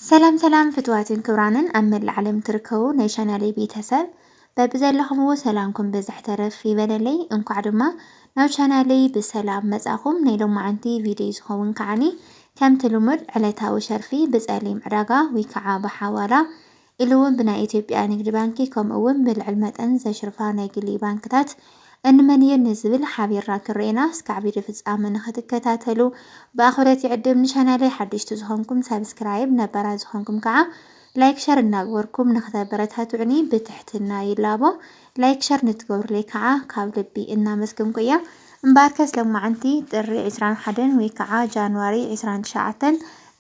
ሰላም ሰላም ፍትዋትን ክብራንን ኣብ መላእ ዓለም ትርከቡ ናይ ቻናለይ ቤተሰብ፣ በብዘለኹምዎ ሰላምኩም ብዝሕ ተረፍ ይበለለይ። እንኳዕ ድማ ናብ ቻናለይ ብሰላም መጻኹም። ናይ ሎማዓንቲ ቪድዮ ዝኸውን ከዓኒ ከምቲ ልሙድ ዕለታዊ ሸርፊ ብጸሊም ዕዳጋ ወይ ከዓ ብሓዋላ ኢሉ እውን ብናይ ኢትዮጵያ ንግዲ ባንኪ ከምኡ እውን ብልዕል መጠን ዘሽርፋ ናይ ግሊ ባንክታት እንመን እየን ንዝብል ሓቢርና ክርኤና እስካዕ ቪድዮ ፍጻመ ንኽትከታተሉ ብኣኽብሮት ይዕድም። ንቻናለይ ሓደሽቲ ዝኾንኩም ሳብስክራይብ፣ ነባራት ዝኾንኩም ከዓ ላይክ ሸር እናግበርኩም ንኽተበረታትዑኒ ብትሕትና ይላቦ። ላይክ ሸር ንትገብሩለይ ከዓ ካብ ልቢ እናመስገንኩ እየ። እምበኣርከስ ሎማዓንቲ ጥሪ ዕስራን ሓደን ወይ ከዓ ጃንዋሪ ዕስራን ትሽዓተን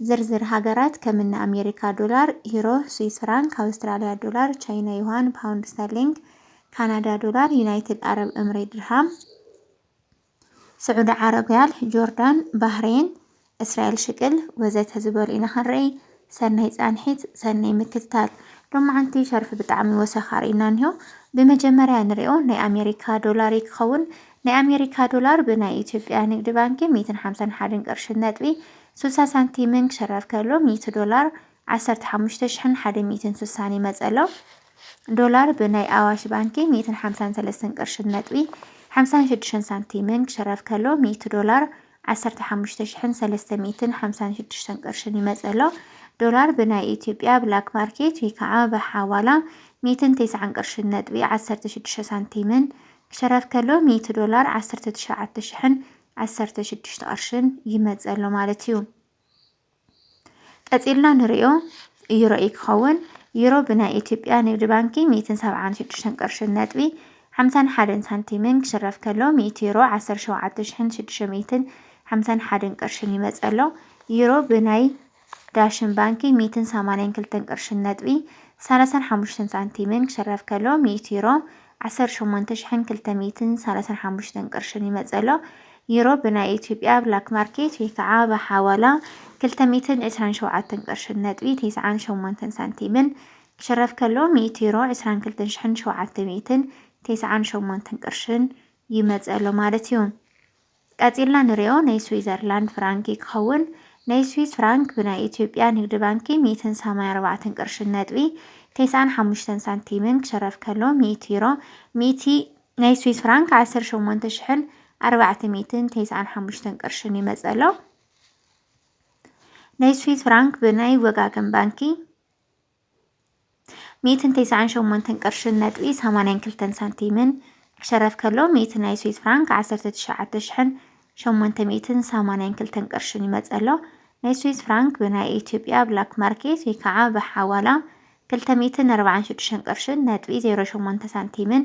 ዝርዝር ሃገራት ከምኒ ኣሜሪካ ዶላር፣ ዩሮ፣ ስዊስ ፍራንክ፣ ኣውስትራልያ ዶላር፣ ቻይና ዩዋን፣ ፓውንድ ስተርሊንግ፣ ካናዳ ዶላር፣ ዩናይትድ ኣረብ እምሬት ድርሃም፣ ስዑዲ ዓረብ ሪያል፣ ጆርዳን፣ ባህሬን፣ እስራኤል ሽቅል ወዘተ ዝበሉ ኢና ክንርኢ። ሰናይ ጻንሒት፣ ሰናይ ምክትታል። ሎማዓንቲ ሸርፊ ብጣዕሚ ወሰኻ ርኢና እኒሆ። ብመጀመርያ ንሪኦ ናይ ኣሜሪካ ዶላር እዩ ክኸውን። ናይ ኣሜሪካ ዶላር ብናይ ኢትዮጵያ ንግዲ ባንኪ ሚእትን ሓምሳን ሓደን ቅርሽን ነጥቢ ስሳ ሳንቲምን ክሽረፍ ከሎ ሚእቲ ዶላር ዓሰርተ ሓሙሽተ ሽሕን ሓደ ሚእትን ስሳን ይመጸ ኣሎ። ዶላር ብናይ ኣዋሽ ባንኪ ሚእትን ሓምሳን ሰለስተን ቅርሽን ነጥቢ ሓምሳን ሽዱሽተን ሳንቲምን ክሽረፍ ከሎ ሚእቲ ዶላር ዓሰርተ ሓሙሽተ ሽሕን ሰለስተ ሚእትን ሓምሳን ሽዱሽተን ቅርሽን ይመጸ ኣሎ። ዶላር ብናይ ኢትዮጵያ ብላክ ማርኬት ወይ ከዓ ብሓዋላ ሚእትን ተስዓን ቅርሽን ነጥቢ ዓሰርተ ሽዱሽተ ሳንቲምን ክሽረፍ ከሎ ሚእቲ ዶላር ዓሰርተ ትሽዓተ ሽሕን ዓሰርተ ሽዱሽተ ቅርሽን ይመጸ ኣሎ ማለት እዩ። ቀጺልና ንሪኦ ዩሮ እዩ ክኸውን። ዩሮ ብናይ ኢትዮጵያ ንግዲ ባንኪ ሚእትን ሰብዓን ሽዱሽተን ቅርሽን ነጥቢ ሓምሳን ሓደን ሳንቲምን ክሽረፍ ከሎ ሚእቲ ዩሮ ዓሰርተ ሸውዓተ ሽሕን ሽዱሽተ ሚእትን ሓምሳን ሓደን ቅርሽን ይመጸ ኣሎ። ዩሮ ብናይ ዳሽን ባንኪ ሚእትን ሰማንያን ክልተን ቅርሽን ነጥቢ ሰላሳን ሓሙሽተን ሳንቲምን ክሽረፍ ከሎ ሚእቲ ዩሮ ዓሰርተ ሸሞንተ ሽሕን ክልተ ሚእትን ሰላሳን ሓሙሽተን ቅርሽን ይመጸ ኣሎ። ዩሮ ብናይ ኢትዮጵያ ብላክ ማርኬት ወይ ከዓ ብሓዋላ ክልተ ሚእትን ዕስራን ሸውዓተን ቅርሽን ነጥቢ ተስዓን ሸሞንተን ሳንቲምን ክሽረፍ ከሎ ሚእቲ ዩሮ ዕስራን ክልተን ሽሕን ሸውዓተ ሚእትን ተስዓን ሸሞንተን ቅርሽን ይመጸ ኣሎ ማለት እዩ። ቀጺልና ንሪኦ ናይ ስዊዘርላንድ ፍራንክ ክኸውን። ናይ ስዊስ ፍራንክ ብናይ ኢትዮጵያ ንግዲ ባንኪ ሚእትን ሰማንያን ኣርባዕተን ቅርሽን ነጥቢ ተስዓን ሓሙሽተን ሳንቲምን ክሽረፍ ከሎ ሚእቲ ዩሮ ሚእቲ ናይ ስዊስ ፍራንክ ዓሰርተ ሸሞንተ ሽሕን ኣርባዕተ ሚእትን ተስዓን ሓሙሽተን ቅርሽን ይመጸ ኣሎ። ናይ ስዊስ ፍራንክ ብናይ ወጋገን ባንኪ ሚእትን ተስዓን ሸሞንተን ቅርሽን ነጥቢ ሰማንያን ክልተን ሳንቲምን ክሸረፍ ከሎ፣ ሚእቲ ናይ ስዊስ ፍራንክ ዓሰርተ ትሽዓተ ሽሕን ሸሞንተ ሚእትን ሰማንያን ክልተን ቅርሽን ይመጸ ኣሎ። ናይ ስዊስ ፍራንክ ብናይ ኢትዮጵያ ብላክ ማርኬት ወይ ከዓ ብሓዋላ ክልተ ሚእትን ኣርባዓን ሽዱሽተን ቅርሽን ነጥቢ ዜሮ ሸሞንተ ሳንቲምን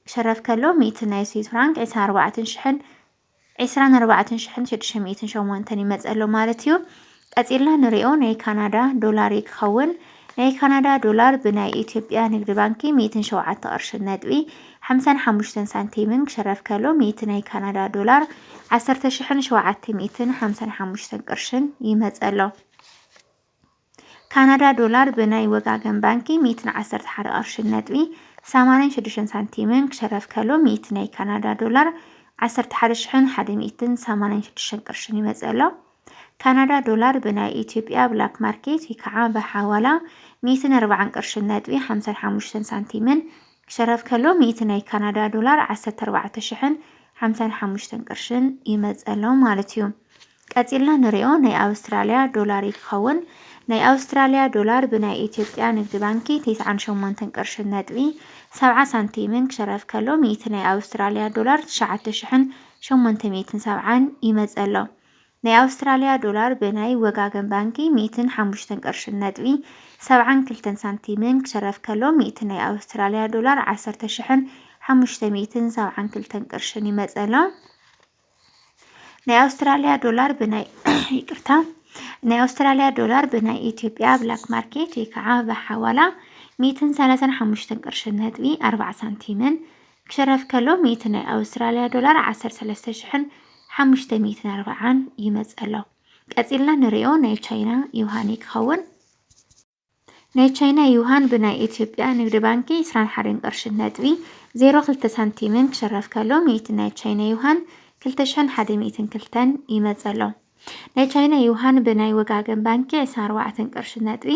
ክሸረፍ ከሎ፣ ሚእቲ ናይ ስዊስ ፍራንክ ዕስራን ኣርባዕተን ሽሕን ዕስራን ኣርባዕተን ሽሕን ሽዱሽተ ሚእትን ሸሞንተን ይመጸ ኣሎ ማለት እዩ። ቀጺልና ንሪኦ ናይ ካናዳ ዶላር እዩ ክኸውን። ናይ ካናዳ ዶላር ብናይ ኢትዮጵያ ንግዲ ባንኪ ሚእትን ሸውዓተ ቅርሽን ነጥቢ ሓምሳን ሓሙሽተን ሳንቲምን ክሸረፍ ከሎ፣ ሚእቲ ናይ ካናዳ ዶላር ዓሰርተ ሽሕን ሸውዓተ ሚእትን ሓምሳን ሓሙሽተን ቅርሽን ይመጸ ኣሎ። ካናዳ ዶላር ብናይ ወጋገን ባንኪ ሚእትን ዓሰርተ ሓደ ቅርሽን ነጥቢ ሰማንያን ሽዱሽተን ሳንቲምን ክሸረፍ ከሎ፣ ሚእቲ ናይ ካናዳ ዶላር ዓሰርተ ሓደ ሽሕን ሓደ ሚእትን ሰማንያን ሽዱሽተን ቅርሽን ይመጸ ኣሎ። ካናዳ ዶላር ብናይ ኢትዮጵያ ብላክ ማርኬት ወይ ከዓ ብሓዋላ ሚእትን ኣርባዓን ቅርሽን ነጥቢ ሓምሳን ሓሙሽተን ሳንቲምን ክሸረፍ ከሎ፣ ሚእቲ ናይ ካናዳ ዶላር ዓሰርተ ኣርባዕተ ሽሕን ሓምሳን ሓሙሽተን ቅርሽን ይመጸ ኣሎ ማለት እዩ። ቀጺልና ንሪኦ ናይ ኣውስትራልያ ዶላር እዩ ክኸውን። ናይ ኣውስትራልያ ዶላር ብናይ ኢትዮጵያ ንግዲ ባንኪ ተስዓን ሸሞንተን ቅርሽን ነጥቢ ሰብዓ ሳንቲምን ክሸረፍ ከሎ፣ ሚእቲ ናይ ኣውስትራልያ ዶላር ትሽዓተ ሽሕን ሸሞንተ ሚእትን ሰብዓን ይመጸ ኣሎ። ናይ ኣውስትራልያ ዶላር ብናይ ወጋገን ባንኪ ሚእትን ሓሙሽተን ቅርሽን ነጥቢ ሰብዓን ክልተን ሳንቲምን ክሸረፍ ከሎ፣ ሚእቲ ናይ ኣውስትራልያ ዶላር ዓሰርተ ሽሕን ሓሙሽተ ሚእትን ሰብዓን ክልተን ቅርሽን ይመጸ ኣሎ። ናይ ኣውስትራልያ ዶላር ብናይ፣ ይቅርታ፣ ናይ ኣውስትራልያ ዶላር ብናይ ኢትዮጵያ ብላክ ማርኬት ወይ ከዓ ብሓዋላ ሚእትን ሰላሳን ሓሙሽተን ቅርሽን ነጥቢ ኣርባዓ ሳንቲምን ክሸረፍ ከሎ፣ ሚእቲ ናይ ኣውስትራልያ ዶላር ዓሰርተ ሰለስተ ሽሕን ሓሙሽተ ሚእትን ኣርባዓን ይመጸ ኣሎ። ቀጺልና ንሪኦ ናይ ቻይና ዩሃን እዩ ክኸውን። ናይ ቻይና ዩሃን ብናይ ኢትዮጵያ ንግዲ ባንኪ ዕስራን ሓደን ቅርሽን ነጥቢ ዜሮ ክልተ ሳንቲምን ክሸረፍ ከሎ፣ ሚእቲ ናይ ቻይና ዩሃን ክልተ ሽሕን ሓደ ሚእትን ክልተን ይመጸ ኣሎ። ናይ ቻይና ዩሃን ብናይ ወጋገን ባንኪ ዕስራን ኣርባዕተን ቅርሽን ነጥቢ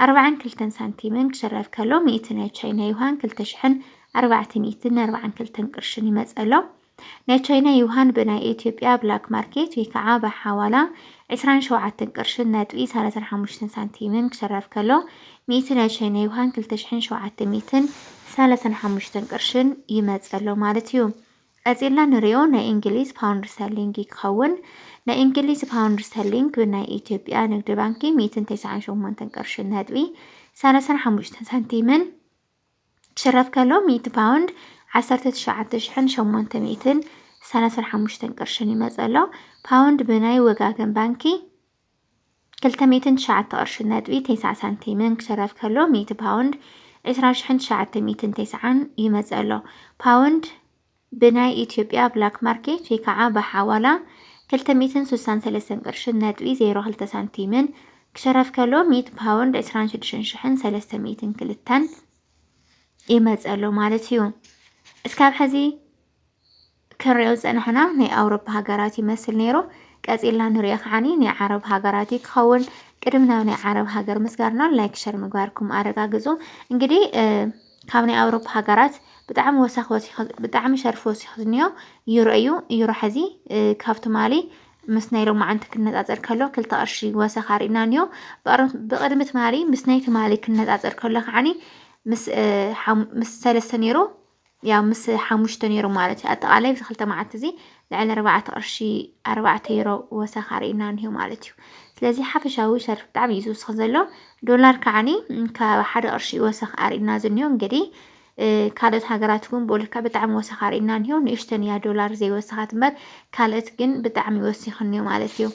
ኣርባዓን ክልተን ሳንቲምን ክሽረፍ ከሎ፣ ሚእቲ ናይ ቻይና ዩሃን ክልተ ሽሕን ኣርባዕተ ሚእትን ኣርባዓን ክልተን ቅርሽን ይመጽእ ኣሎ። ናይ ቻይና ዩሃን ብናይ ኢትዮጵያ ብላክ ማርኬት ወይ ከዓ ብሓዋላ ዕስራን ሸውዓተን ቅርሽን ነጥቢ ሰላሳን ሓሙሽተን ሳንቲምን ክሽረፍ ከሎ፣ ሚእቲ ናይ ቻይና ዩሃን ክልተ ሽሕን ሸውዓተ ሚእትን ሰላሳን ሓሙሽተን ቅርሽን ይመጽእ ኣሎ ማለት እዩ። ቀጺልና ንሪኦ ናይ እንግሊዝ ፓውንድ ስተርሊንግ ክኸውን። ናይ እንግሊዝ ፓውንድ ስተርሊንግ ብናይ ኢትዮጵያ ንግዲ ባንኪ ሚእትን ተስዓን ሸሞንተን ቅርሽን ነጥቢ ሰላሳን ሓሙሽተን ሳንቲምን ክሽረፍ ከሎ፣ ሚእቲ ፓውንድ ዓሰርተ ትሽዓተ ሽሕን ሸሞንተ ሚእትን ሰላሳን ሓሙሽተን ቅርሽን ይመጽእ ኣሎ። ፓውንድ ብናይ ወጋገን ባንኪ ክልተ ሚእትን ትሽዓተ ቅርሽን ነጥቢ ተስዓ ሳንቲምን ክሽረፍ ከሎ፣ ሚእቲ ፓውንድ ዕስራ ሽሕን ትሽዓተ ሚእትን ተስዓን ይመጽእ ኣሎ። ፓውንድ ብናይ ኢትዮጵያ ብላክ ማርኬት ወይ ከዓ ብሓዋላ ክልተ ሚእትን ስሳን ሰለስተን ቅርሽን ነጥቢ ዜሮ ክልተ ሳንቲምን ክሽረፍ ከሎ፣ ሚእቲ ፓውንድ ዕስራን ሽዱሽተን ሽሕን ሰለስተ ሚእትን ክልተን ይመጽእ ኣሎ ማለት እዩ። እስካብ ሕዚ ክንሪኦ ዝጸናሕና ናይ ኣውሮፓ ሃገራት ይመስል ነይሩ። ቀጺልና ንሪኦ ከዓኒ ናይ ዓረብ ሃገራት እዩ ክኸውን። ቅድሚ ናብ ናይ ዓረብ ሃገር ምስጋርና ላይክ ሸር ምግባርኩም ኣረጋግጹ። እንግዲህ እ፣ ካብ ናይ ኣውሮፓ ሃገራት ብጣዕሚ ወሰኽ ወሲኹ፣ ብጣዕሚ ሸርፊ ወሲኹ ዝኒኦ ዩሮ እዩ። ዩሮ ሕዚ እ፣ ካብ ትማሊ ምስ ናይ ሎማዓንቲ ክነጻጸር ከሎ ክልተ ቅርሺ ወሰኽ ኣርእና እኒኦ። ብቕር-፣ ብቕድሚ ትማሊ ምስ ናይ ትማሊ ክነጻጸር ከሎ ከዓኒ ምስ እ፣ ሓም-፣ ምስ ሰለስተ ነይሩ ያው ምስ ሓሙሽተ ነይሩ ማለት እዩ። ኣጠቓላይ ብዚ ክልተ መዓልቲ እዚ ልዕሊ ኣርባዕተ ቅርሺ ኣርባዕተ ዩሮ ወሰኽ ኣርእና እኒሆ ማለት እዩ። ስለዚ ሓፈሻዊ ሸርፊ ብጣዕሚ እዩ ዝውስኽ ዘሎ። ዶላር ከዓኒ ካብ ሓደ ቅርሺ ወሰኽ ኣርእና ዝኒሆ። እንግዲህ እ፣ ካልኦት ሃገራት እውን ብኡ ልክዕ ብጣዕሚ ወሰኽ ኣርእና እኒሆ። ንእሽተን እያ ዶላር ዘይወሰኻት እምበር ካልኦት ግን ብጣዕሚ ወሲኹ እኒሆ ማለት እዩ።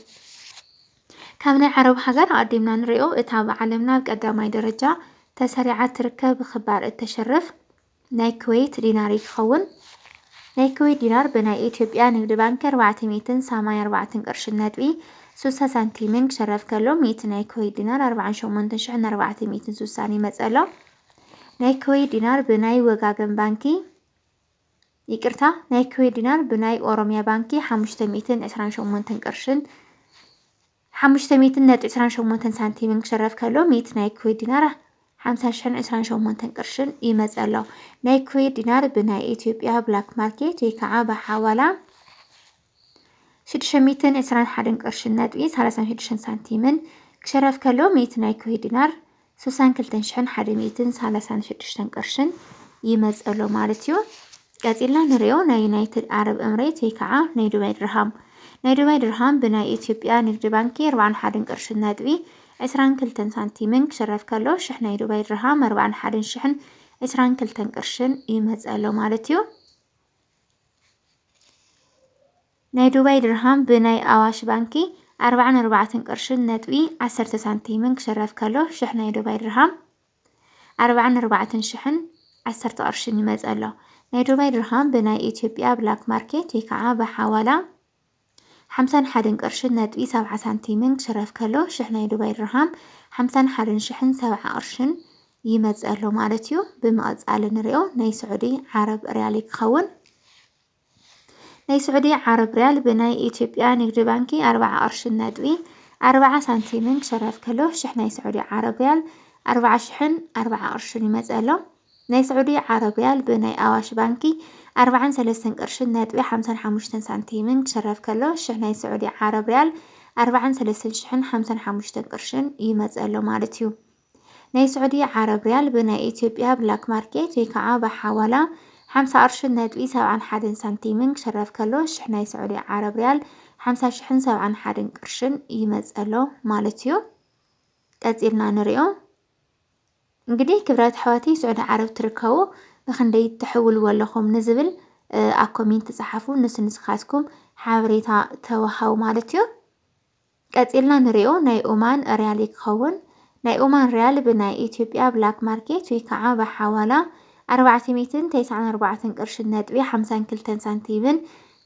ካብ ናይ ዓረብ ሃገር ኣቐዲምና ንሪኦ፣ እታ ኣብ ዓለምና ኣብ ቀዳማይ ደረጃ ተሰሪዓ ትርከብ ብኽባር እተሸርፍ ናይ ኩዌት ዲናር እዩ ክኸውን። ናይ ኩዌት ዲናር ብናይ ኢትዮጵያ ንግዲ ባንክ ኣርባዕተ ሚእትን ሰማንያን ኣርባዕተን ቅርሽን ነጥቢ ስሳ ሳንቲምን ክሸረፍ ከሎ፣ ሚእቲ ናይ ኩዌት ዲናር ኣርባዓን ሸሞንተን ሽሕን ኣርባዕተ ሚእትን ስሳን ይመጽእ ኣሎ። ናይ ኩዌት ዲናር ብናይ ወጋገን ባንኪ፣ ይቅርታ፣ ናይ ኩዌት ዲናር ብናይ ኦሮሚያ ባንኪ ሓሙሽተ ሚእትን ዕስራን ሸሞንተን ቅርሽን፣ ሓሙሽተ ሚእትን ነጥቢ ዕስራን ሸሞንተን ሳንቲምን ክሸረፍ ከሎ፣ ሚእቲ ናይ ኩዌት ዲናር ሓምሳ ሽሕን ዕስራን ሸሞንተን ቅርሽን ይመጽእ ኣሎ። ናይ ኩዌት ዲናር ብናይ ኢትዮጵያ ብላክ ማርኬት ወይ ከዓ ብሓዋላ ሽዱሽተ ሚእትን ዕስራን ሓደን ቅርሽን ነጥቢ ሰላሳን ሽዱሽተን ሳንቲምን ክሸረፍ ከሎ፣ ሚእቲ ናይ ኩዌት ዲናር ስሳን ክልተን ሽሕን ሓደ ሚእትን ሰላሳን ሽዱሽተን ቅርሽን ይመጽእ ኣሎ ማለት እዩ። ቀጺልና ንሪኦ ናይ ዩናይትድ ዓረብ እምሬት ወይ ከዓ ናይ ዱባይ ድርሃም። ናይ ዱባይ ድርሃም ብናይ ኢትዮጵያ ንግዲ ባንኪ ኣርባዓን ሓደን ቅርሽን ነጥቢ ዕስራን ክልተን ሳንቲምን ክሽረፍ ከሎ፣ ሽሕ ናይ ዱባይ ድርሃም ኣርባዓን ሓደን ሽሕን ዕስራን ክልተን ቅርሽን ይመጽእ ኣሎ ማለት እዩ። ናይ ዱባይ ድርሃም ብናይ ኣዋሽ ባንኪ ኣርባዓን ኣርባዕተን ቅርሽን ነጥቢ ዓሰርተ ሳንቲምን ክሽረፍ ከሎ፣ ሽሕ ናይ ዱባይ ድርሃም ኣርባዓን ኣርባዕተን ሽሕን ዓሰርተ ቅርሽን ይመጽእ ኣሎ። ናይ ዱባይ ድርሃም ብናይ ኢትዮጵያ ብላክ ማርኬት ወይ ከዓ ብሓዋላ ሓምሳን ሓደን ቅርሽን ነጥቢ ሰብዓ ሳንቲምን ክሽረፍ ከሎ፣ ሽሕ ናይ ዱባይ ድርሃም ሓምሳን ሓደን ሽሕን ሰብዓ ቅርሽን ይመጽእ ኣሎ ማለት እዩ። ብምቕጻል ንሪኦ ናይ ስዑዲ ዓረብ ሪያል ክኸውን። ናይ ስዑዲ ዓረብ ሪያል ብናይ ኢትዮጵያ ንግዲ ባንኪ ኣርባዓ ቅርሽን ነጥቢ ኣርባዓ ሳንቲምን ክሸረፍ ከሎ፣ ሽሕ ናይ ስዑዲ ዓረብ ሪያል ኣርባዓ ሽሕን ኣርባዓ ቅርሽን ይመጽእ ኣሎ። ናይ ስዑዲ ዓረብ ሪያል ብናይ ኣዋሽ ባንኪ ኣርባዓን ሰለስተን ቅርሽን ነጥቢ ሓምሳን ሓሙሽተን ሳንቲምን ክሸረፍ ከሎ፣ ሽሕ ናይ ስዑዲ ዓረብ ሪያል ኣርባዓን ሰለስተን ሽሕን ሓምሳን ሓሙሽተን ቅርሽን ይመጽእ ኣሎ ማለት እዩ። ናይ ስዑዲ ዓረብ ሪያል ብናይ ኢትዮጵያ ብላክ ማርኬት ወይ ከዓ ብሓዋላ ሓምሳ ቅርሽን ነጥቢ ሰብዓን ሓደን ሳንቲምን ክሸረፍ ከሎ፣ ሽሕ ናይ ስዑዲ ዓረብ ሪያል ሓምሳ ሽሕን ሰብዓን ሓደን ቅርሽን ይመጽእ ኣሎ ማለት እዩ። ቀጺልና ንሪኦ። እንግዲህ ክብራት ኣሕዋተይ ስዑዲ ዓረብ ትርከቡ ብኽንደይ ትሕውልዎ ኣለኹም ንዝብል፣ እ፣ ኣብ ኮሜንት ጸሓፉ። ንሱ ንስኻትኩም ሓበሬታ ተወሃቡ ማለት እዩ። ቀጺልና ንሪኦ ናይ ኦማን ሪያል ክኸውን። ናይ ኦማን ሪያል ብናይ ኢትዮጵያ ብላክ ማርኬት ወይ ከዓ ብሓዋላ ኣርባዕተ ሚእትን ተስዓን ኣርባዕተን ቅርሽን ነጥቢ ሓምሳን ክልተን ሳንቲምን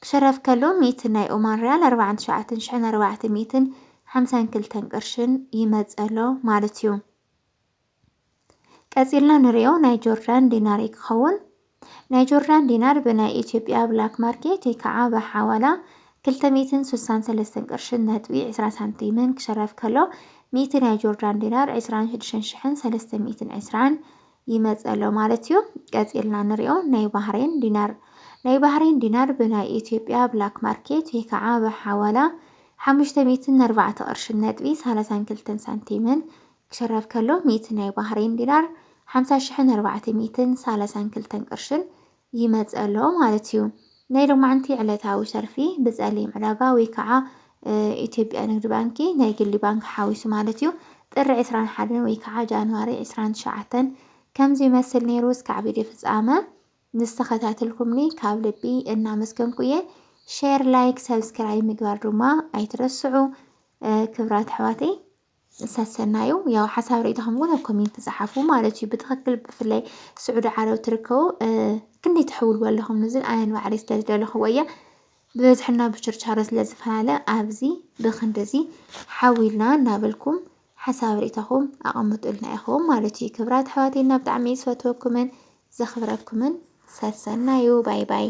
ክሸረፍ ከሎ፣ ሚእቲ ናይ ኦማን ሪያል ኣርባዓን ትሽዓተን ሽሕን ኣርባዕተ ሚእትን ሓምሳን ክልተን ቅርሽን ይመጽእ ኣሎ ማለት እዩ። ቀጺልና ንሪኦ ናይ ጆርዳን ዲናር ክኸውን። ናይ ጆርዳን ዲናር ብናይ ኢትዮጵያ ብላክ ማርኬት ወይ ከዓ ብሓዋላ ክልተ ሚእትን ስሳን ሰለስተን ቅርሽን ነጥቢ ዕስራ ሳንቲምን ክሸረፍ ከሎ፣ ሚእቲ ናይ ጆርዳን ዲናር ዕስራን ሽዱሽተን ሽሕን ሰለስተ ሚእትን ዕስራን ይመጽእ ኣሎ ማለት እዩ። ቀጺልና ንሪኦ ናይ ባህሬን ዲናር። ናይ ባህሬን ዲናር ብናይ ኢትዮጵያ ብላክ ማርኬት ወይ ከዓ ብሓዋላ ሓሙሽተ ሚእትን ኣርባዕተ ቅርሽን ነጥቢ ሰላሳን ክልተን ሳንቲምን ክሸረፍ ከሎ፣ ሚእቲ ናይ ባህሬን ዲናር ሓምሳ ሽሕን ኣርባዕተ ሚእትን ሰላሳን ክልተን ቅርሽን ይመጽእ ኣሎ ማለት እዩ። ናይ ሎማዕንቲ ዕለታዊ ሸርፊ ብጸሊም ዕዳጋ ወይ ከዓ ኢትዮጵያ ንግዲ ባንኪ ናይ ግሊ ባንክ ሓዊሱ ማለት እዩ፣ ጥሪ ዕስራን ሓደን ወይ ከዓ ጃንዋሪ ዕስራን ትሽዓተን ከምዚ ይመስል ነይሩ። እስካዕ ቪድዮ ፍጻመ ንዝተኸታተልኩምኒ ካብ ልቢ እናመስገንኩ እየ። ሼር፣ ላይክ፣ ሰብስክራይብ ምግባር ድማ ኣይትረስዑ ክብራት ኣሕዋተይ። ሰሰናዩ ያው ሓሳብ ርእይቶኹም እውን ኣብ ኮሜንት ጸሓፉ ማለት እዩ። ብትኽክል ብፍላይ ስዑዲ ዓረብ ትርከቡ ክንደይ ትሕውልዎ ኣለኹም ንዝን ኣነ ንባዕለይ ስለ ዝደለኹዎ እየ። ብበዝሕና ብችርቻሮ ስለ ዝፈላለ ኣብዚ ብኽንድዚ ሓዊልና እናበልኩም ሓሳብ ርእይቶኹም ኣቐምጡልና ኢኹም ማለት እዩ። ክብራት ኣሕዋተይና ብጣዕሚ ዝፈትወኩምን ዘኽብረኩምን ሰሰናዩ። ባይ ባይ።